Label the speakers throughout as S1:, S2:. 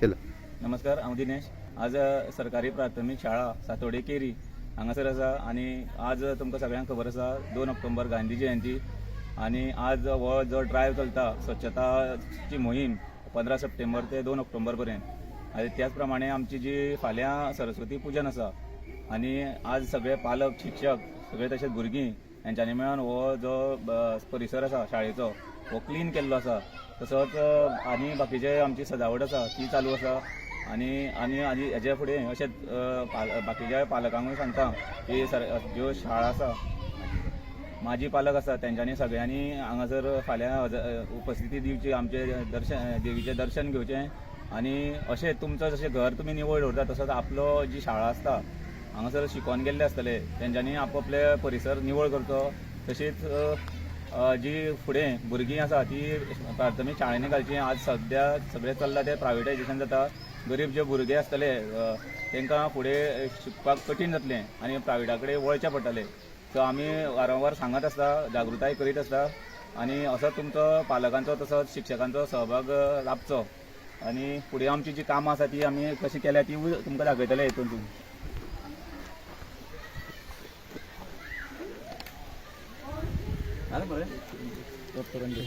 S1: केला.
S2: नमस्कार, हांव दिनेश. आज सरकारी प्राथमीक शाळा सातोडे केरी हांगासर आसा आनी आज तुमकां सगळ्यांक खबर आसा, 2 ऑक्टोबर गांधी जयंती आनी आज हो जो ड्रायव्ह चलता, स्वच्छताची मोहीम, 15 सप्टेंबर ते 2 ऑक्टोबर पर्यंत. आनी त्याच प्रमाणे आमची जी फाल्यां सरस्वती पुजन आसा आनी आज सगळे पालक, शिक्षक सगळे तशेंच भुरगीं हेंच्यांनी मेळून हो जो परिसर आसा शाळेचो हो क्लीन केल्लो आसा. तसोच आनी बाकीचे आमची सजावट आसा ती चालू आसा. आनी आनी आनी हेजे फुडें अशेंच बाकीच्या पालकांकूय सांगता की सर, ज्यो शाळा आसा, माजी पालक आसा, तेंच्यांनी सगळ्यांनी हांगासर फाल्यां उपस्थिती दिवची, आमचे दर्शन, देवीचें दर्शन घेवचें. आनी अशें तुमचो जशें घर तुमी निवळ दवरता, तसोच आपलो जी शाळा आसता, हांगासर शिकोन गेल्ले आसतले, तेंच्यांनी आपआपले परिसर निवळ करचो. तशीच अ, अ, जी फुडें भुरगीं आसा ती प्राथमीक शाळेंनी घालची. आज सद्या सगळें चल्लां तें प्रायवेटायजेशन जाता. गरीब जे भुरगे आसतले, तांकां फुडें शिकपाक कठीण जातलें आनी प्रायवेटा कडेन वळचें पडटलें. सो आमी वारंवार सांगत आसता, जागृताय करीत आसता आनी असो तुमचो पालकांचो तसोच शिक्षकांचो सहभाग लाबचो आनी फुडें आमची जी कामां आसा ती आमी कशी केल्या तिवूय तुमकां दाखयतले हितून. जालें मरे? करून दे.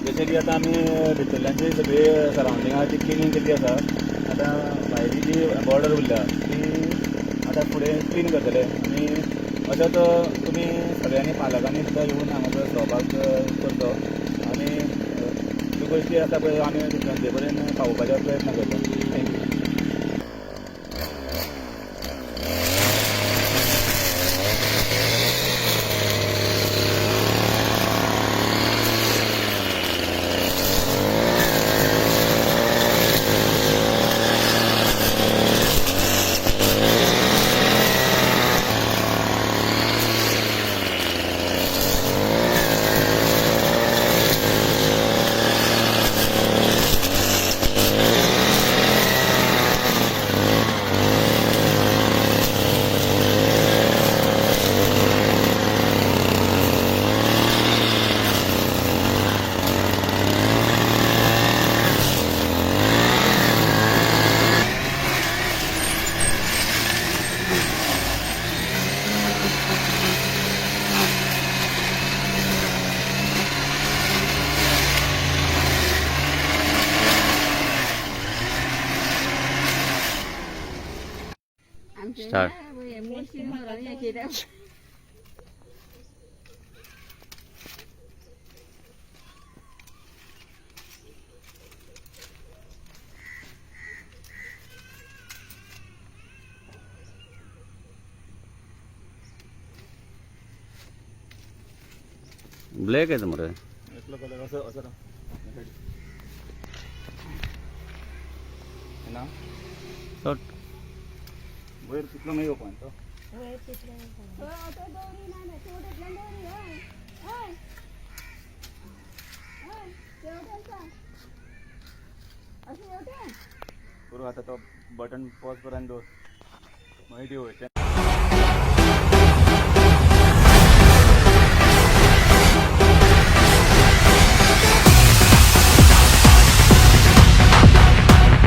S2: जशें की आतां आमी भितरल्यान सगळी सरावंडींग आहा ती क्लिनींग केल्ली आसा. आतां भायली जी बॉर्डर उरल्या ती आतां फुडें क्लीन करतले. आनी अशेंच तुमी सगळ्यांनी पालकांनी सुद्दां येवन हांगासर सहभाग करचो आनी ज्यो गोश्टी आसा पळय आमी जनते पर्यंत पावोवपाचो प्रयत्न करता. Thank you.
S1: Start.
S3: Start. Black येता मरे.
S2: एकलो कलर असो असो ना ना.
S1: शॉर्ट.
S2: वयर कितलो मागीर ओपन तो.
S3: दोरी ना, तेवटेंतल्यान दोरी. हय हय हय, तेवटेन अशें हेवटेन.
S2: करू. आतां तो बटन पॉज पर्यंत दवर, मागीर देंवयचें.